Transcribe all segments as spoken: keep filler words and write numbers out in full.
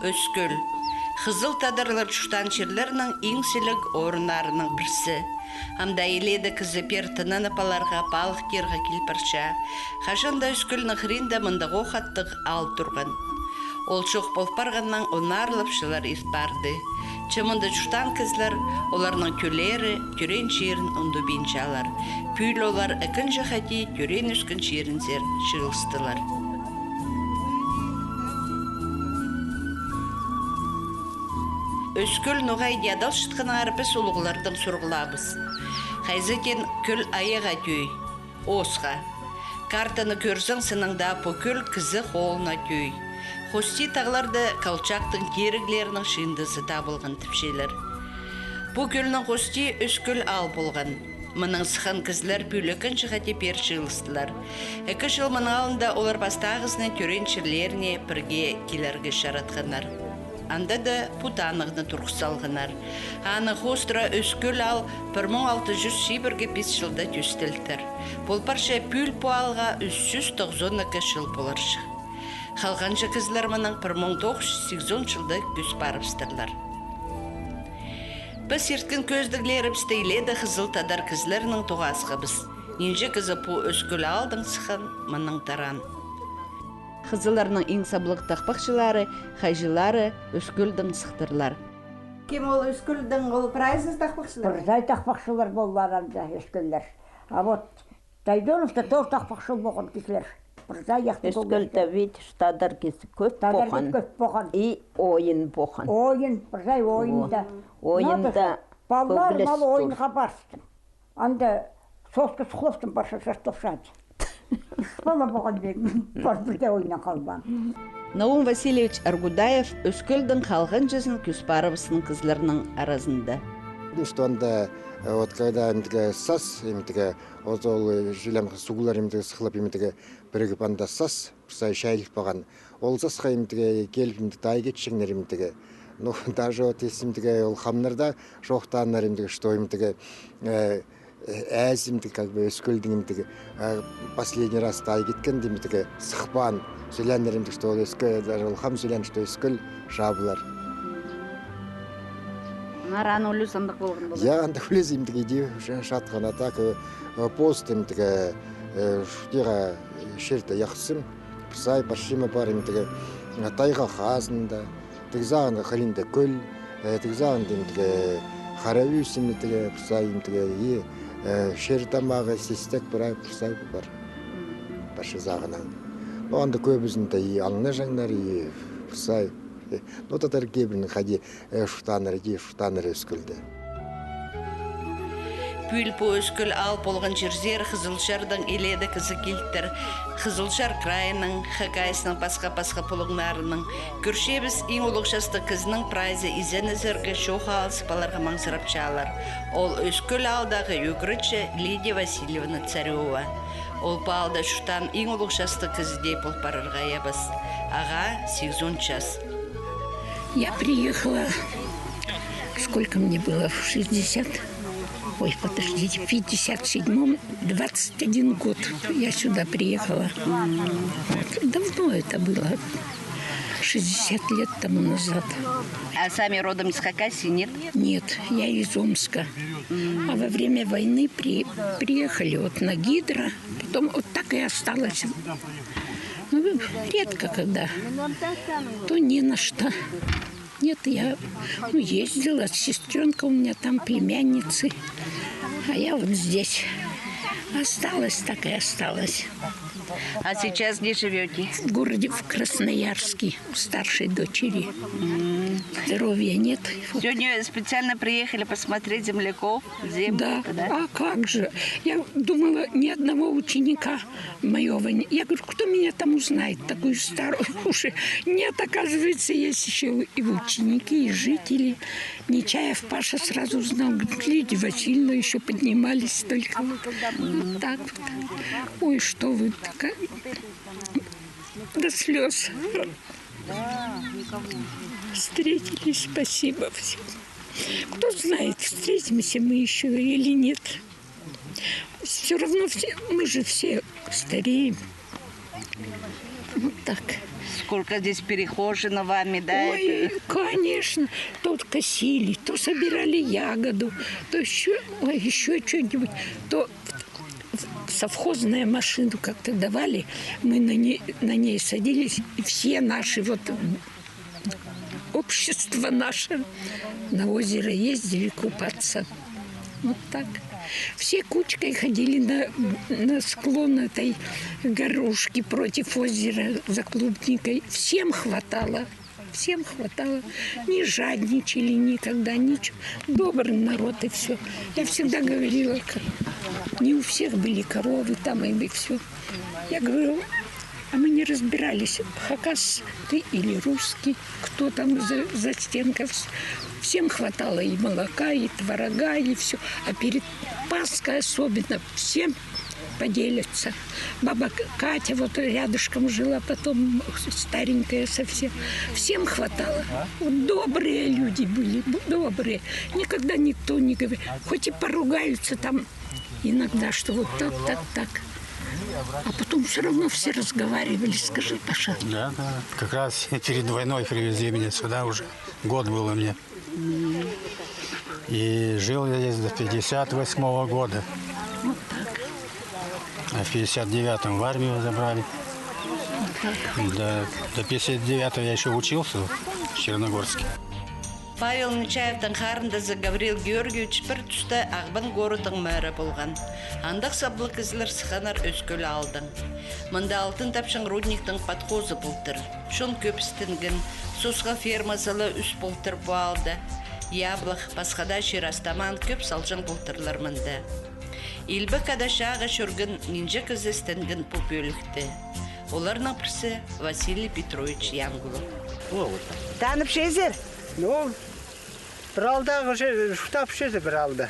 Ӧскӧл. Хызыл тадарлар чуртаан чирлернің иң сіліг орыннарының пірсі. Анда илееде кізі пеер тынанып аларға, паалахтирға кил парча. Хаҷан даа Ӧскӧлнің хыринда мындағох аттығ аал турған. Ол чох пол парғаннаң он аарлап чыллар ирт парды. Че мында чуртаан кізілер, оларның тӧллері тӧреен чирін ундубинчалар. Пӱӱл олар ікінҷі хати тӧреен-ӧскен чирінзер чыылыстылар. Ӧскӧл ноға иди адалчатханнаңар піс улуғлардаң сурығлаабыс. Хайзы теен кӧл айаға тӧӧй? Осха. Картаны кӧрзең, сыннаң даа, пу кӧл кізі холына тӧӧй. Хости тағларда Колчактың тиріглерінің чыындызы табылған тіпчелер. Пу кӧлнің хости Ӧскӧл аал полған. Мынаң сыххан кізілер пӱӱл ікінҷі хати пеер чыылыстылар. Ікі чыл мының алнында олар пастағызынаң тӧреен чирлеріне пірге килерге чаратханнар. Анда даа пу танығны турғыс салғаннар. Аның хоостыра Ӧскӧл аал пір муң алты чӱс чибіргі пис чылда тӧстелтір. Пол парча, пӱӱл пу аалға ӱс чӱс тоғызон ікі чыл поларҷых. Халғанҷы кізілер мынаң пір муң тоғыс чӱс сигізон чылда кӧс парыбыстырлар. Піс ирткен кӧзідіглерібісті илееде хызыл тадар кізілернең тоғасхабыс. Нинҷе кізі пу Ӧскӧл аалдаң сыххан, мынаң тараан. Хызылларның иң саблығ тахпахчылары, хайҷылары Ӧскӧлдең сыхтырлар. Кем ол Ӧскӧлдең, ол прайзы тахпахчылар? Прай тахпахчылар поллар анда, Ӧскӧллер. А вот Тайдоновта тоже тахпахчыл полған кізілер. Прай яхты Ӧскӧлде, видишь, тадар кізі кӧп полған. Тадар кізі кӧп полған. И ойын полған. Ойын, прай ойында. О, ойында. Паллар мал ойынға парыстым. Анда соска сухлаптым, парша жартовшады. Пала полған бе, пар пірде ойнап халбаам. Наум Васильевич Аргудаев Ӧскӧлдең халғанҷызын кӧс парыбысхан кізілернің аразында. Ну, что анда, э, вот когда именно сас, именно вот ол, э, чилем суғлар именно сыхлап, именно пірігіп, анда сас, пірсай чайыл полған. Ол сасха именно киліп, именно тайға итчеңнер именно. Ну, даже вот если именно ол хамнарда чоохтааннар именно, что именно, э, э, ээзі именно, как бы, Ӧскӧлдең именно, э, последний раз тайға иткенде именно сыхпаан, сӧленнер именно, что ол Ӧскӧл, даже ол хам сӧленнер, что Ӧскӧл чабылар. Аннаңар аны улуғ андағ полған полар. Я, андағ улуғ именно иди чатхан, а так, э, пост именно, э, шутиға, э, чирде яхсым, пірсай, пасчима пар именно, э, тайға хазында, тігі сағында хыринда кӧл, э, тігі сағында именно, э, хара ӱс именно, пірсай именно, и, э, чир тамағы, систек прай, пірсай пар. Пасчы сағынаң. Ну, анда кӧбізінде и аңнаҷаңнар, и пірсай. Ну, тадар кибірнің хайди, э, чуртааннар, иди чуртааннар Ӧскӧлде. Пӱӱл пу Ӧскӧл аал полған чирзер Хызылчардаң илееде кізі килтір. Хызылчар крайының, Хакасияның пасха-пасха пулуңнарының. Кӧрчебіс, иң улуғ частығ кізінің прайзы изеннезерге, чоох алысып аларға маңзырапчалар. Ол Ӧскӧл аалдағы ӱгретчі Лидия Васильевна Царева. Ол пу аалда чуртаан иң улуғ частығ кізі дее пол парарға айабас. Ағаа сигізон час. Я приехала, сколько мне было, в шестьдесят, ой, подождите, в пятьдесят седьмом, двадцать один год я сюда приехала. Вот. Давно это было, шестьдесят лет тому назад. А сами родом из Хакасии, нет? Нет, я из Омска. А во время войны при-, приехали вот на гидро, потом вот так и осталось. Ну, редко когда. То не на что. Нет, я, ну, ездила, сестрёнка у меня там, племянницы. А я вот здесь. Осталась, так и осталась. А сейчас где живёте? В городе, в Красноярске, у старшей дочери. Здоровья нет. Сегодня специально приехали посмотреть земляков, землю, да? Да. А как же? Я думала, ни одного ученика моего не-, я говорю, кто меня там узнает, такую старую уже? Нет, оказывается, есть ещё и ученики, и жители. Нечаев Паша сразу узнал, говорит, Лидия Васильевна, ещё поднимались только. Вот так вот. Ой, что вы такая. До слёз. Встретились, спасибо всем. Кто знает, встретимся мы ещё или нет. Всё равно все, мы же все стареем. Вот так. Сколько здесь перехожено вами, да? Ой, это, конечно. То косили, то собирали ягоду, то ещё, ой, ещё что-нибудь, то совхозная машина как-то давали, мы на ней, на ней садились, и все наши вот общество наше на озеро ездили купаться. Вот так. Все кучкой ходили на, на склон этой горушки против озера за клубникой. Всем хватало. Всем хватало. Не жадничали никогда, ничего. Добрый народ и все. Я всегда говорила, как, не у всех были коровы там и все. Я говорю, а мы не разбирались, хакас ты или русский, кто там за, за стенкой. Вс-, всем хватало и молока, и творога, и все. А перед Пасхой особенно всем поделятся. Баба К-, Катя вот рядышком жила, потом старенькая совсем. Всем хватало. Вот добрые люди были, бу-, добрые. Никогда никто не говорит, хоть и поругаются там иногда, что вот так, так, так. А потом все равно все разговаривали, скажи, Паша. Да, да. Как раз перед войной привезли меня сюда уже. Год было мне. И жил я здесь до пятьдесят восьмого года. А в пятьдесят девятом в армию забрали. До, до пятьдесят девятого я еще учился в Черногорске. Павел Нечаевтің харындазы Гаврил Георгиевич пір туста Ағбан городтың мэрі полған. Андағ саблығ кізілер сыхханнар Ӧскӱл аалдаң. Мында алтын тапчаң рудниктің подхозы полтыр. Чон кӧп істенген, сосха фермазы ла ӱс полтыр пу аалда. Яблах, пасха даа чир астамаан кӧп салҷаң полтырлар мында. Илбек Ада чааға чӧрген нинҷе кізі істенген пу пӧлікте. Оларның пірсі Василий Петрович Янгулов. Танып чӧрзер? Ну, пір аалдағы чуртапчазар пір аалда.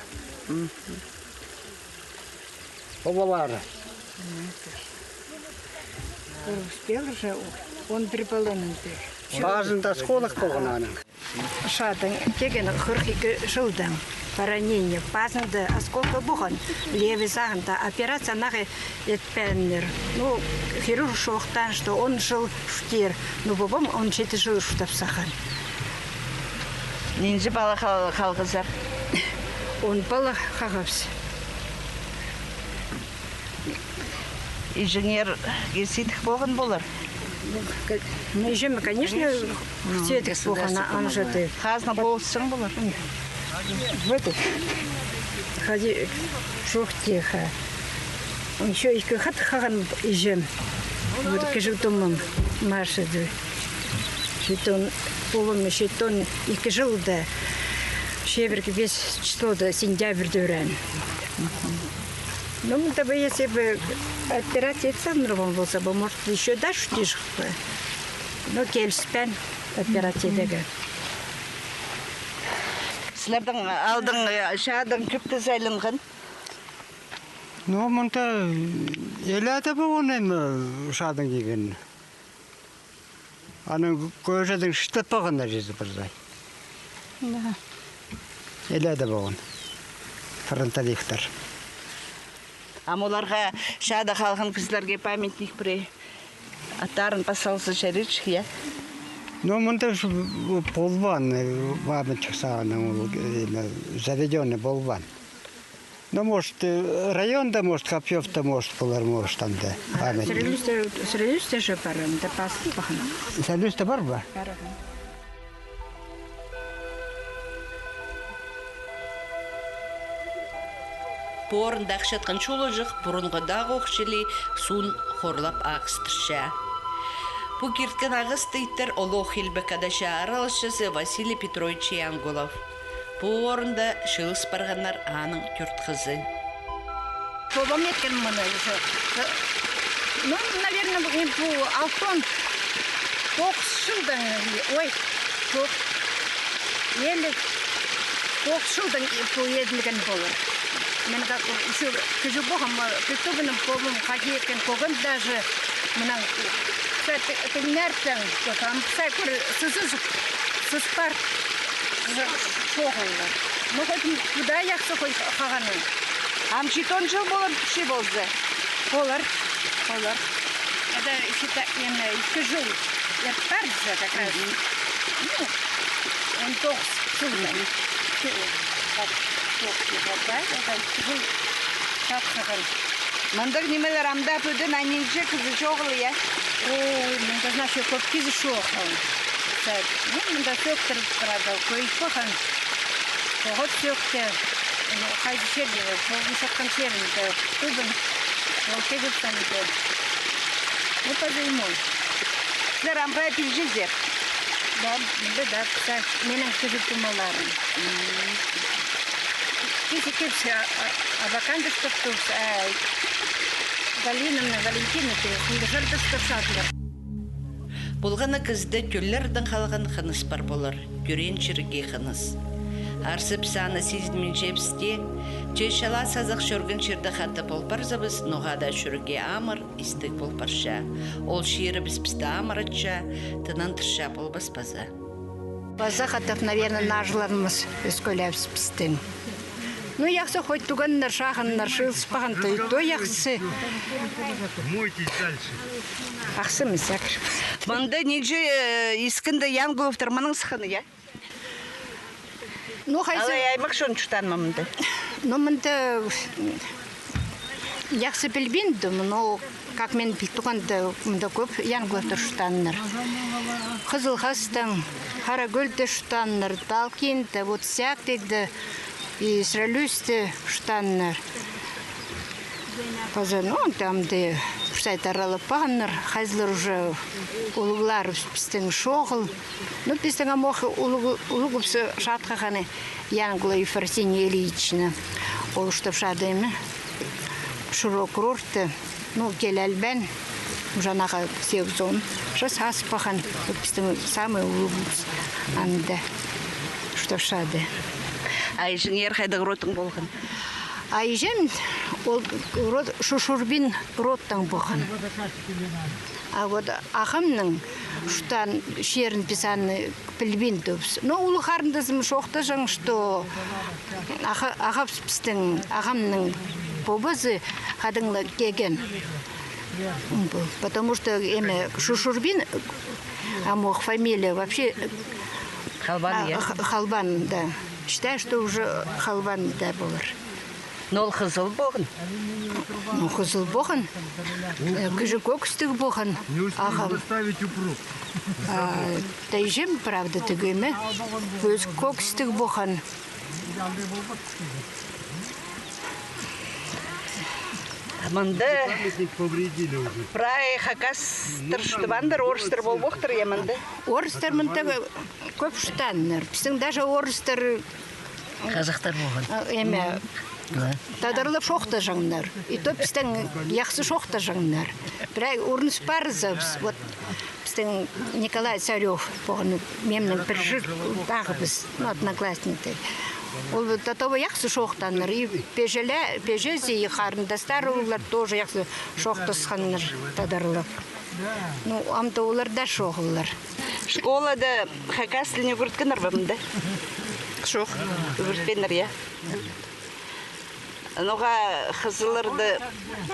Обалары. Ол успел уже, он пір паланың пір. Пазында осколок полған аның. Шадаң килген хырых ікі чылдаң, по ранению. Пазында осколка полған, левый сағында, операция нағ итпееннер. Ну, хирург чоохтаан, что он чыл чуртир. Ну, пабам он читі чыл чуртап салған. Нинҷе пала хал-, халғазар? Он пала халғабыс. Иҷеңерге сидік полған полар? Ну, ко-, ну, иҷем, конечно, сидік полған, анҷа даа. Хазна полысчаң полар. Вот. Хади, чох тиха. Ещё ікі хат халған иҷем. Вот, кічіг томам Маша даа. Читон, полым, читон ікі чылда. Чибіргі пис числода сентябрьде ӱреен. Ну, мында бы, если бы операция ит салнырған полза бы, может, ещё даа чуртирҷых па. Но киліспеен операция итерге. Сірернің аалдаң, э, чаадаң кӧп кізі айланған? Ну, мында, э, іле дее полған, эм, чаадаң килген. Анаң кӧзідең чыттап парғаннар чізе пір сай. Да. Іле дее полған. Фронтовиктер. Ам оларға, чаада халған кізілерге памятник пірее аттарын пас салза чарирҷых, я? Ну, мында ж полбаан, э, памятник сағам, ол, э, заведённый полбаан. Ну, может, э, районда, может, Копьёвта, может, полар, может, анда памятник. Сірер ӱстӱ-, сірер ӱстӱ же пар, анда пас пахан. Сірер ӱстӱ пар ба? Пар. Пу орында ахчатхан чулуҷах пурунғыдағы ох чіли суун хорлап ағыстырча. Пу кирткен ағасты иттер олох Илбек Ада чаа араласчызы Василий Петрович Янгулов. Пу орында чыылыс парғаннар аның тӧрт хызы. Пабам иткен мыны уже. Ну, наверное, пу алтон тоғыс чылдаң, ой, тоғ-, елі тоғыс чылдаң пу иділген полар. Мин как ещё кічіг полғам, пілбинчем, пабам хайди иткен, кӧгем даже мынаң, кстати, тыңнарзың, там, кстати, сызы чох, сызы пар, сызы чох олар. Ну, хоть пу даа яхсы хой халғаны. Ам читон чыл полар, пічии полза? Полар, полар. Ада ещё та-, эме, ікі чыл эр парза, как раз. Ну, он тоғыс чылда. Чыл, как, тоғыс чыл, да, ада ікі чыл чатхыған. Мындағ нимелер амды пӱдӱн, а нинҷе кізі чоғыл, я? Ой, мында, значит, кӧп кізі чоғыл. Ну, мында сӧктір, правда, кӧй паған. Тоғып сӧкті. Ну, хайзы чирде, тоғын сатхан чирінде. Тудым. Ол кегіл санды. Ну, по-зимой. Сірер амға пілчезер? Да, мында да, піс, менің кізі тумаларым. Кізі кепсе, а, а, абакандыштып турса, а, Галинаны, Валентинаны, мында жырдыстырчадылар. Полған на кізіде тӧллердең халған хыныс пар полар, тӧреен чирге хыныс. Арса піс аны сизінминчебіс тее, че чалаа-сазах чӧрген чирде хатап пол парзабыс, ноға даа чӱрекке амыр, истіг пол парча. Ол чирібіс пісті амыратча, тынандырча полбас паза. Паза хатап, наверное, нааҷыларымыс ӧскілебіс пістің. Ну, яхсы, хоть туғаннар, шағыннар, чыылыспаған, то, то яхсы. Мойтесь дальше. Ахсы мын сәкір. Мында нинҷе, э, искінде Янгуловтар мының сыхханы, я? Ну, хайзы. Алай аймах чон чуртаан ма мында? Ну, мында, м, яхсы пілбиндім, но как мин піл туғанда, мында кӧп Янгуловтар чуртааннар. Хызыл Хастаң, Хара Кӧлде чуртааннар, Талкинде, вот Сяктигде, и Сірер Ӱӱсте чуртааннар. Паза, ну, там де пірсай таралып пағаннар, хайзылар уже улуғлар пістің чоғыл. Ну, пістің амох улуғ-, улуғыбыс чатхағаны Янгула Ефросинья Ильична. Ол чуртапчадыр, эме, Широкурортта. Ну, киле албаан, уже аннаға сигізон час ас паған, пістің самый улуғыбыс анда чуртапчадыр. А іҷеңер хайдағ родтаң полған? А іҷем ол род, Шушурбин родтаң полған. А вот ағамның чуртаан чирін піс аны пілбин тӧбіс. Но улуғ харындазым чоохтаҷаң, что аға-, ағабыс пістің, ағамның пабазы хадаңла килген. Потому что, эме, Шушурбин, амох фамилия вообще, Халбан, а, я? Х-, Халбан, да. Считай, что уже Халбан, да, полар. Но ол хызыл полған. Ну, хызыл полған. Э, кічіг кӧкістіг полған. Не успеем доставить упрок. А, та іҷем, правда, тігі, эме, кӧс-, кӧкістіг полған. Мында прай хакастар чуртааннар, орыстар полбохтар, я, мында? Орыстар мында кӧп чуртааннар. Пістің даже орыстар Хазахтар полған. Э, эме, да, тадарлап чоохтаҷаңнар. И то пістең яхсы чоохтаҷаңнар. Прай урныс парзабыс. Вот пістің Николай Царёв полған, мемнің пір чир тағыбыс, ну, одноклассникті. Ол до того яхсы чоохтааннар. И пеҷеле-, пеҷезі, и харындастары олар тоже яхсы чоохтасханнар тадарлап. Ну, амды олар даа чоғыллар. Школада хакас тілін ӱгреткеннер бе мында? Чох. Ӱгретпееннер, я? Ноға хызылларны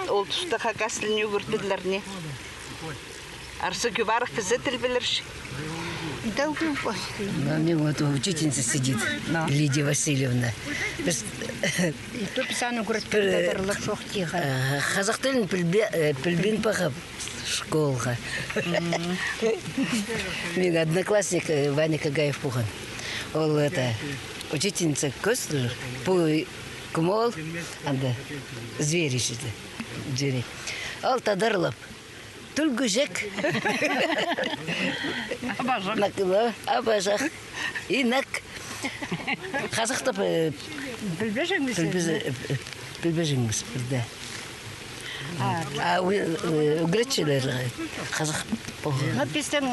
ол туста хакас тілін ӱгретпееннер, не? Арса кӧп арах кізі тіл пілерҷік. Да, кӧп. Ну, мин вот учительница сидит, Лидия Васильевна. Піс... И то піс аны ӱгреткен, тадарлап чоохтирға. Ага, хазах тілін пілбе-, э, пілбин пағабыс школға. Мин одноклассник, э, Ваня Кагаев полған. Ол это, учительница кӧс, пу кім ол, анда, звери чіді. Звери. Ол тадарлап. Тӱлгӱҷек. Абажах. Нак-, ну, абажах. Инек. Хазахтап, э, пілбеҷеңміс, пілбеҷеңміс пірдее. А, а, ӱ-, ӱ-, ӱгретчілер хазах полған. Ну, пістің,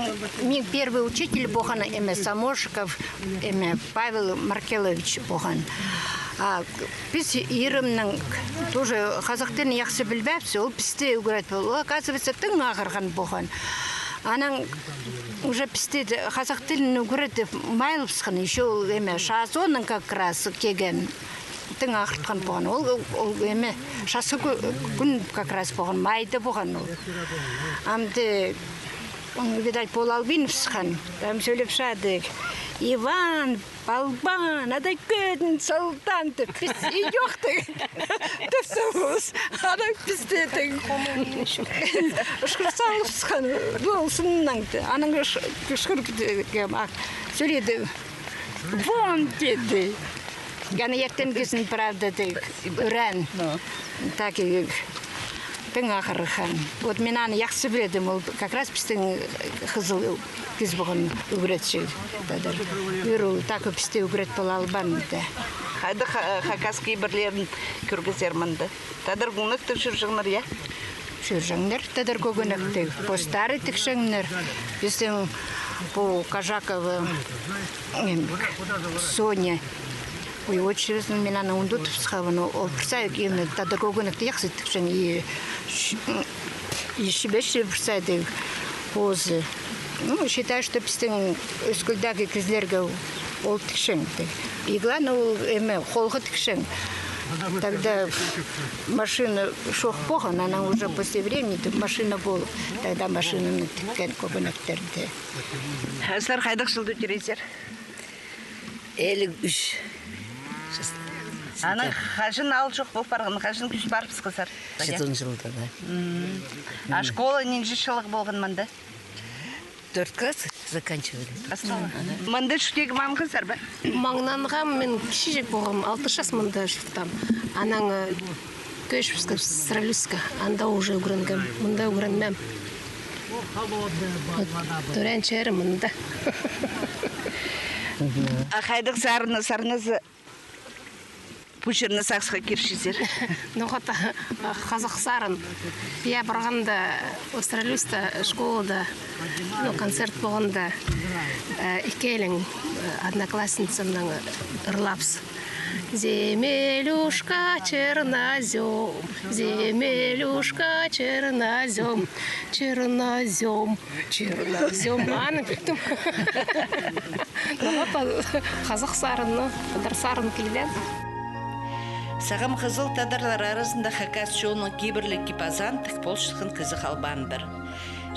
мин первый учитель полған, эме, Самошиков, эме, Павел Маркелович полған. А піс ирімнең тоже хазах тілін яхсы пілбеебіс, ол пісті ӱгретіп, ол, оказывается, тың ағырған полған. Анаң уже пісті де хазах тілін ӱгретіп майлапсхан, ещё ол, эме, Шазонның как раз килген. Тың ағыртхан полған. Ол, ол, ол эме, часхы кӱ-, кӱн как раз полған, майда полған ол. Амды, м, видать, пол албин пысхан. Там сӧлеп шады. Иван, Балбан, ада кӧдін салдан тіп, піс идӧк тіп. Тіп соғыс. Ада піс тедік. Ышқыр салып сыххан. Ол сыннаң. Анаң ышқыр кем ақ. Сӧледі. Вон теди. Аны иртенгізін, правда, тек ӱрен. Ну. Так и тың ағырхан. Вот мин аны яхсы піледім, ол как раз пістің хызыл кізі полған ӱгретчі тадар. Ӱр ол так пісті ӱгрет пола албаан да. Хайдағ ха-, хакас кибірлерін кӧргізер мында? Тадар кӧгенекте чӧрҷеңнер, я? Чӧрҷеңнер, тадар кӧгенекте. Постары тікчеңнер. Пістің пу Кожакова, м, Соня. Ой, отчествозын мин аны ундутып сыхпин, ол пір сай, именно тадар кӧгенекті яхсы тікчең, и ш-, и шибеші пір сай тіг позы. Ну, считаю, что пістің Ӧскӱлдегі кізілерге ол тікчең тіг. И главное, ол эме, холға тікчең. Тогда машина чох полған, анаң уже после времени машина пол. Тогда машинаны тіккен кӧгенектерді. Сірер хайдағ чылда ӱгрензер? Илиг ӱс. Анаң хаҷан аал чох пол парған, хаҷан кӧс парыбысхазар? Читон чылда, да. М. А школа нинҷе чыллығ полған мында? Тӧрт класс заканчивали. Мында чуртирға маңнанғазар ба? Маңнанғам, мин кічіҷек полғам, алты час мында чуртаам. Анаң, э, кӧчібіске Сыра Илүүске, анда уже ӱгренгем, мында ӱгренмеем. Тӧреен чирім мында. А хайдағ сарынны сарназа, пу чирні сағысха кирчезер? Ну, хата, хазах сарын. Я парғанда, Сыра Илүүсте, школада, ну, концерт полғанда, э, ікӧлең, э, одноклассницамнаң ырлаабыс. Земелюшка, чернозём, земелюшка, чернозём, чернозём, чернозём. Аны пілдім. Хазах сарыны, тадар сарын килген. Сағам хызыл тадарлар аразында хакас чонның кибірліг кип-азаан тік полчатхан кізі халбаан пар.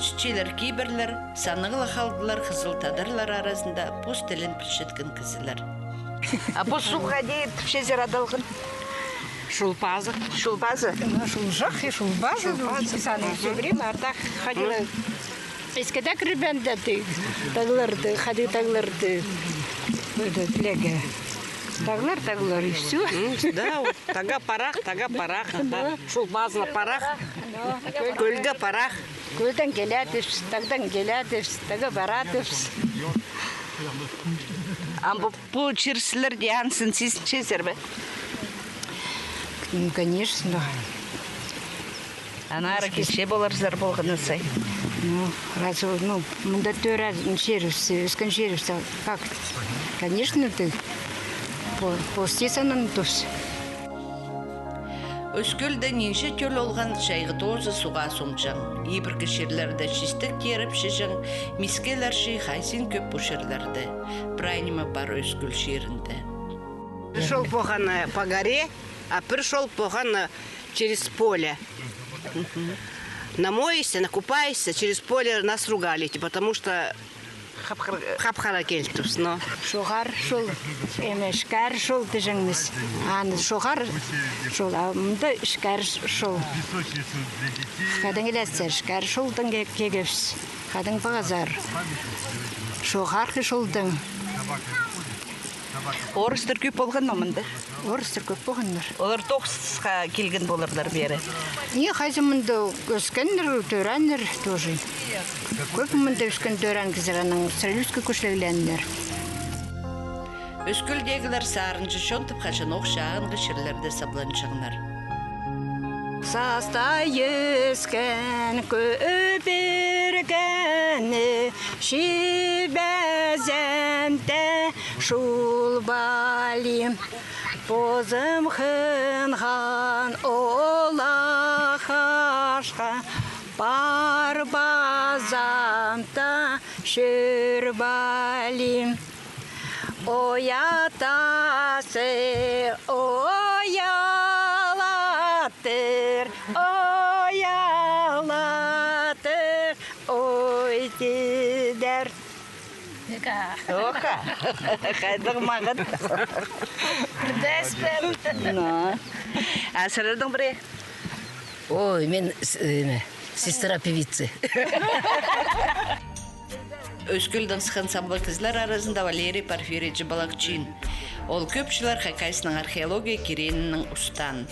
Чітчелер кибірлер саннығ ла халдылар хызыл тадарлар аразында пос тілін пілчеткен кізілер. А пос суғ хайди тіпчезер адалған? Шулпазы. Шулпазы? Шулжах и шулпазы. Шулпазы. Писаны всё время, а так ходила. Иске дее кірбеен дее тіг, тағларды, хайди тағларды. Ӧді тілеге. Тағлар, тағлар, и всё. М, да, вот, тағға парах, тағға парах. Да. Шулпазына парах. Да. Кӧлге парах. Кӧлдең киледібіс, тағдаң киледібіс, тағға парадыбыс. А пу, пу чир сірерге анзын сизінчезер бе? Ну, конечно. Аннаңар килче поларзар полған на сай. Ну, раз, ну, мында тӧреен чирібіс, ӧскен чирібіс, как? Конечно, ты по-, пос тее санаң тус. Ӧскӱлде нинҷе тӧл олған чайғы тоозы суға сомҷаң. Ибіркі чирлерде чистек тиріп чіҷең, мискелер чи хайзын кӧп пу чирлерде. Прай ниме пар Ӧскӱл чирінде. Пір чол полған, э, по горе, а пір чол полған, э, через поле. Намоешься, накупаешься, через поле нас ругали, типа, потому что хап-хара килтібіс, но. Чоғар чол, эме, ічкер чол тіҷеңміс. Аны чоғар чол, а мында ічкер чол. Хадаң килезер, ічкер чолдаң ке-, килгебіс. Хадаң пазар. Чоғархы чолдаң. Орыстар кӧп полған ма мында? Орыстар кӧп полғаннар. Олар тоғысха килген поларлар пеер. Не, хайзы мында ӧскеннер, тӧрееннер тоже. Кӧп мында ӧскен, тӧреен кізілер, анаң Сыра Илүүске кӧчілгеннер. Ӧскӱлдегілер сарынҷы чон тіп хаҷанох чағынғы чирлерде сабланҷаңнар. Састай ӧскен кӧпіргені чибезем дее чулбалим. Позым хынған ол ах ағасха парбазам даа чӧрбалим. Ой, атасы, о- Оха. Хайдағ мағат. Дәспем. Но. А сірернің пірее? Ой, мен с-, э, сестра певицы. Ӧскӱлдің сыххан саблығ кізілер аразында Валерий Порфирьевич Балакчин. Ол кӧп чыллар Хакасияның археология киренінің устаан.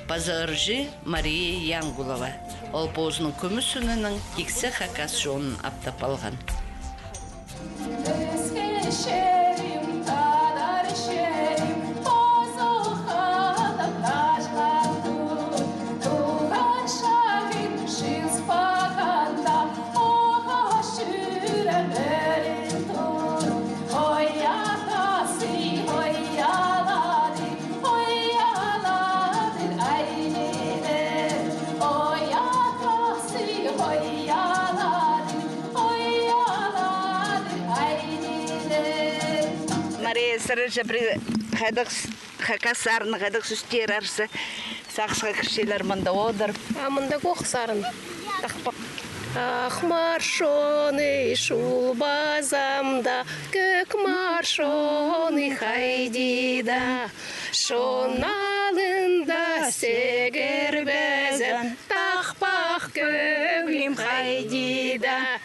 Паза ырҷы Мария Янгулова. Ол позының кӱмӱс сынының тиксі хакас чонын аптап алған. Мария, сірер че пір хайдағ с-, хакас сарынны хайдағ сӧстер арса, сағысха кірчелер мында одыр. А мында кӧк сарын. Тахпах. Ах маршоны шулбазам даа, кӧк маршоны хайди даа. Чон алнында сегірбезем, тахпах кӧглім хайди даа.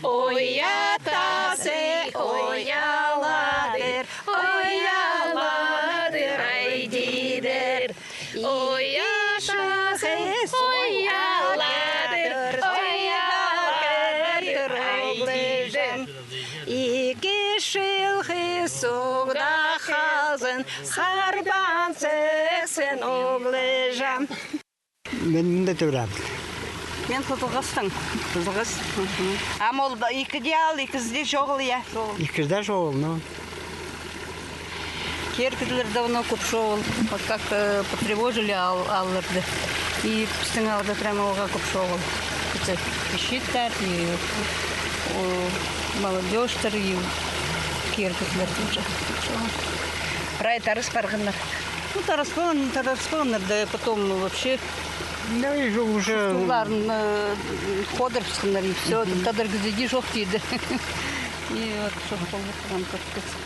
Ой, атасы, ой, аладыр, ой, аладыр, айдидыр. Ой, атасы, ой, аладыр, ой, аладыр, айдидыр. Ікі чылғы суғда халзын, харбан сіксін, оглҷам. Мен мында тӧреем. Мен Хызылғастаң. Хызылғас. Мгм. Ам ол да ікі дее ал, ікізі дее чоғыл, я? Чоғыл. Ікізі дее чоғыл, ну. Кирі кізілер давно кӧп чоғыл. Вот как, э, потревожили аал-, аалларны. И пістің аалда прямо оға кӧп чоғыл. Кізі ищиттер, и, о, молодёжьтар, и кирі кізілер тоже. Прай тарас парғаннар. Ну, тараспаан, тараспааннар, да потом вообще. Да, и уже, уже. Чуртааларын, э, ходырыбысханнар, и всё. Мгм. Тадар кізі дее чох тиді. И вот, чох полып турған кӧп кізі.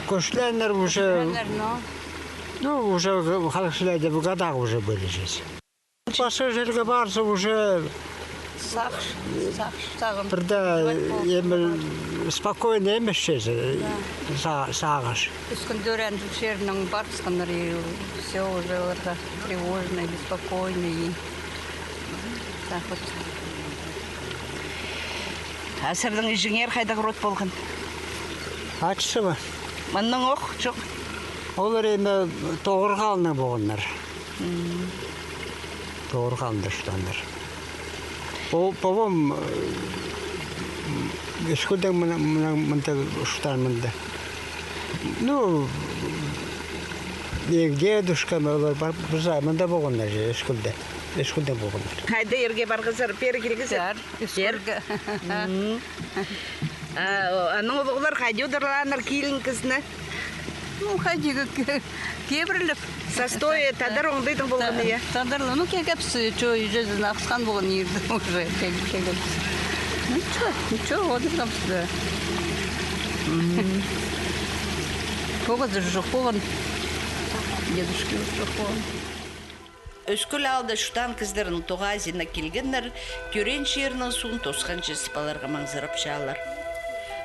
Кӧчкеннер уже. Кӧчкеннер, но. Ну, уже халых чіли дее пу кадағ уже были здесь. Пасха чирге парза уже сағыс, сағыс, сағым. Пірдее, ниме, спокойно нимес чізе, да, са-, сағыс. Ӱс кӱн тӧреен чирінең парыбысханнар, и всё уже оларға тревожно, беспокойно, и так вот. А сірернің іҷеңер хайдағ род полған? Ачызы ба? Мыннаң ох, чох. Олар ниме, Тоғырхааннаң полғаннар. М. Тоғырхаанда чуртааннар. По-, по-моему, э, Ӧскӱлдең мына, мына, мында чуртаан мында. Ну, мин дедушкам, олар пар, паза мында полғаннар, Ӧскӱлде. Ӧскӱлдең полғаннар. Хайда ирге парғазар, пеер килгезер? Пеер. Ӧскӱлге. М. А, о, анаң улуғлар хайди удурлааннар килін кізіні? Ну, хайди ке-, кебіріліп. Састойы тадар оңдайдаң полған, я? Тадарлар, ну, килгебіс, чо, иҷезін ағысхан полған ирде уже, кил-, килгебіс. Ничего, ничего, одырғабыс, да. Мгм. Тоғызы чох полған. Дедушка чох полған. Ӧскӱл аалда чуртаан кізілернің тоғазына килгеннер тӧреен чирінің суун тосханҷа сып аларға маңзырапчалар.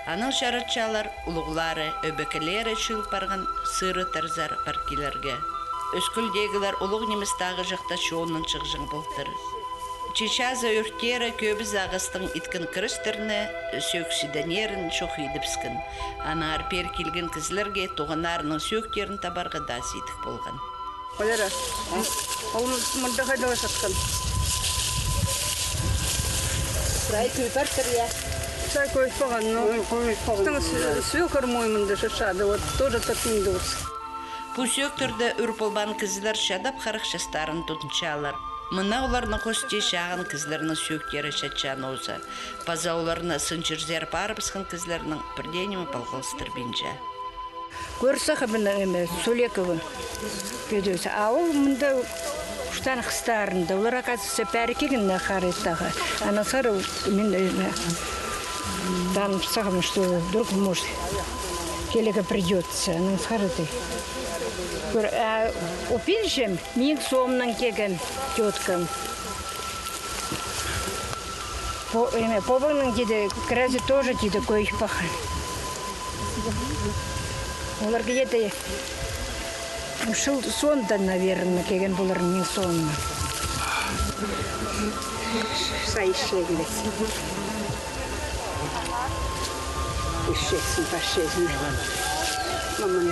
Анаң чаратчалар улуғлары, ӧбекелері чыыл парған сыры тарзар пар килерге. Ӧскӱлдегілер улуғ нимес тағ чахта чонын чығҷаң полтыр. Чичас ӧртері кӧбізі ағастаң иткен кірестерні сӧӧк сиденерін чох идібіскен. Аннаңар пеер килген кізілерге туғаннарының сӧӧктерін табарға даа сидік полған. Валера, ол мында хайда чатхан? Прай кӧй партыр, я? Прай кӧй парған, ну. Кӧй, кӧй парған. Пістің сӧ-, сӧӧк ӱр мой мында чатчады, вот, тоже тартмин дурыс. Пу сӧӧктерде ӱр полбаан кізілер чадап харах частарын тудынчалар. Мына оларның хости чағын кізілернің сӧӧктері чатчаан нооза. Паза оларны сын чирзер парыбысхан кізілернің пір дее ниме палғалыстырбинча. Кӧрзең, мына, ниме, Сулекова педезе. А ол мында чуртаан хыстарында. Олар, оказывается, пеер килген на харитаға. Анаң сары мин, ниме, Танып сағам, что вдруг, может, килерге придётся, анаң сығарады. Кӧр, а, ӧпинчем, минің соомнаң килген тёткам. По-, эме, побаңның тиді, кірезі тоже тиді, кӧй пахан. Оларға еді, м, чыл соонда, наверное, килген полар минің соомнаң. Сай ишчезің. Ишчезің, пасчазың. Мамаң.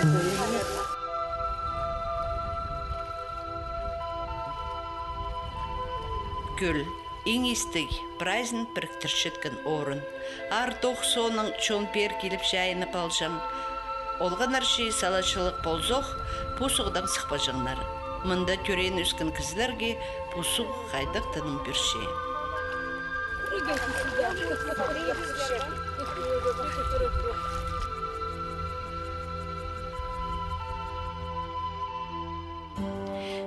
Кӧл. Иң истіг, прайзын піріктірчеткен орын. Аар тоғыс соонаң чон пеер киліп чайынып алҷаң. Олғаннар чи салачылығ ползох, пу суғдаң сыхпаҷаңнар. Мында тӧреен-ӧскен кізілерге пу суғ хайдағ тыным пирче.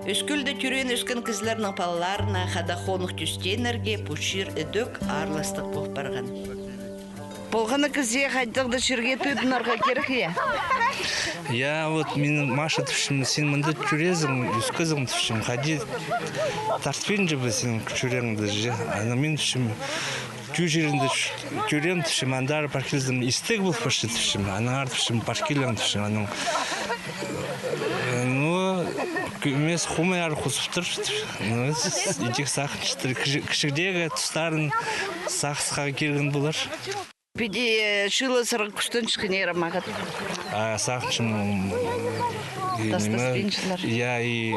Ӧскӧлде тӧреен-ӧскен кізілернің палаларына, хада хонығ тӧстеннерге пу чир ідӧк аарластығ пол парған. Полған на кізее хайдағ-да чирге тыдынарға кирек, я? Я, вот мин Маша тіпчем, син мында тӧреезің, ӧскезің тіпчем, хайди тартпинча ба син чӱрегіңді, же? Аны мин тіпчем, Тӧ чирінде тӧреем тіпчем, андар пар килзем, истіг пол парча тіпчем, аннаңар тіпчем, пар килең тіпчем, анаң, э, ну, кӧмес хомай ар хозып тур, ну, идӧк сағынчатыр, кічігдегі тустарын сағысха кирген полар. Піди, э, чыылызарға кӱстенчеткеннер мағат. А, сағынчам, и, ниме, тастаспинчалар. Я, и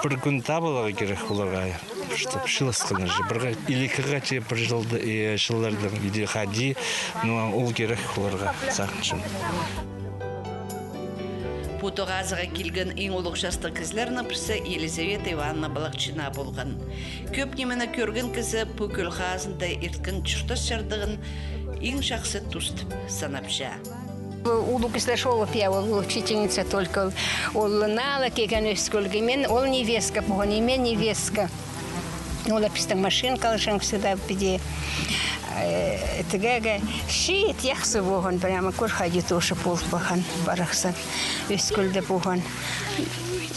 пір кӱн табыларға кирек оларға, чтоб чыылысханнар же. Пір ға-, или ікі хати пір чылда, э, чыллардаң, или хайди, ну, ол кирек оларға, сағынчам. Пу тоғазыға килген иң улуғ частығ кізілернің пірсі Елизавета Ивановна Балахчина полған. Кӧп нимені кӧрген кізі пу кӧл хазында ирткен чуртас-чардығын иң чахсы тус тіп санапча. Улуғ кізілер шолып, я, ол учительница только, ол, ол наа ла килген Ӧскӧлге. Мин, ол невестка полған, и мин невестка. Олар пістің машинка алҷаң всегда піди, э, тігерге. Чиит яхсы полған, прямо кӧр хайди тоже пол парған, парахсан. Ӧскӧлде полған.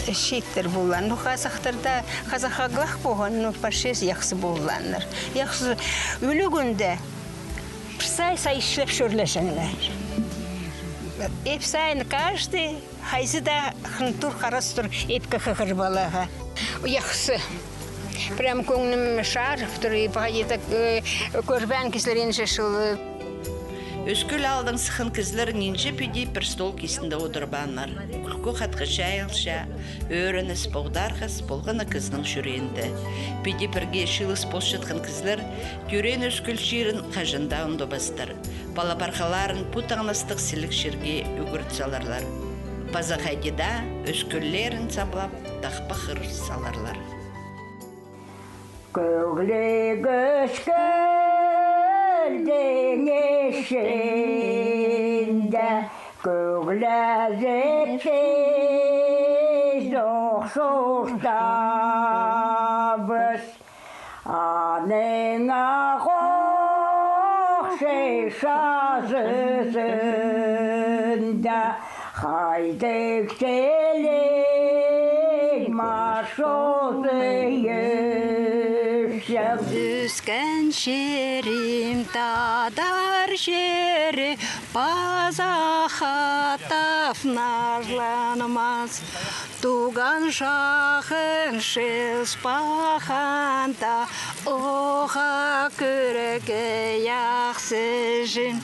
Чииттер полған. Ну, хазахтар даа, хазах аглах полған, ну, пасчазы яхсы полғаннар. Яхсы, ӱлӱкӱнде пір сай-сай ишлеп чӧрлеҷеңнер. Еп сайын каждый хайзы даа хынтур, харастур епке хығырып аларға. Яхсы. Прям кӧңнім чарып тур, и пағай так, э, кӧрбеен кізілер нинҷе чыл. Ӧскӧл аалдаң сыххан кізілер нинҷе піди пір стол кистінде одырбааннар. Кӱлкі хатха чайылча, ӧрініс, поғдархас полған на кізінің чӱреенде. Піди пірге чыылыс полчатхан кізілер тӧреен Ӧскӧл чирін хаҷан даа ундубастар. Пала-пархаларын пу таңнастығ сіліг чирге ӱгрет саларлар. Паза хайди даа ӧскӧллерін саблап, тахпа хыр саларлар. Кӧгліг Ӧскӧлдең исчінде кӧглезіп сӧс ох чуртабыс. Аның ох чазызында хайдағ сіліг мар чозы ӧсче. Ӧскен чирім тадар чирі, паза хатап нарланмас. Туған чағын чыыспаханда, оға кӧрерге яхсы чіли.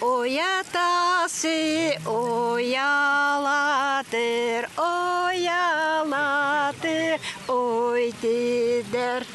Ой, атасы, ой, алатыр, ой, алатыр, ой, тидір.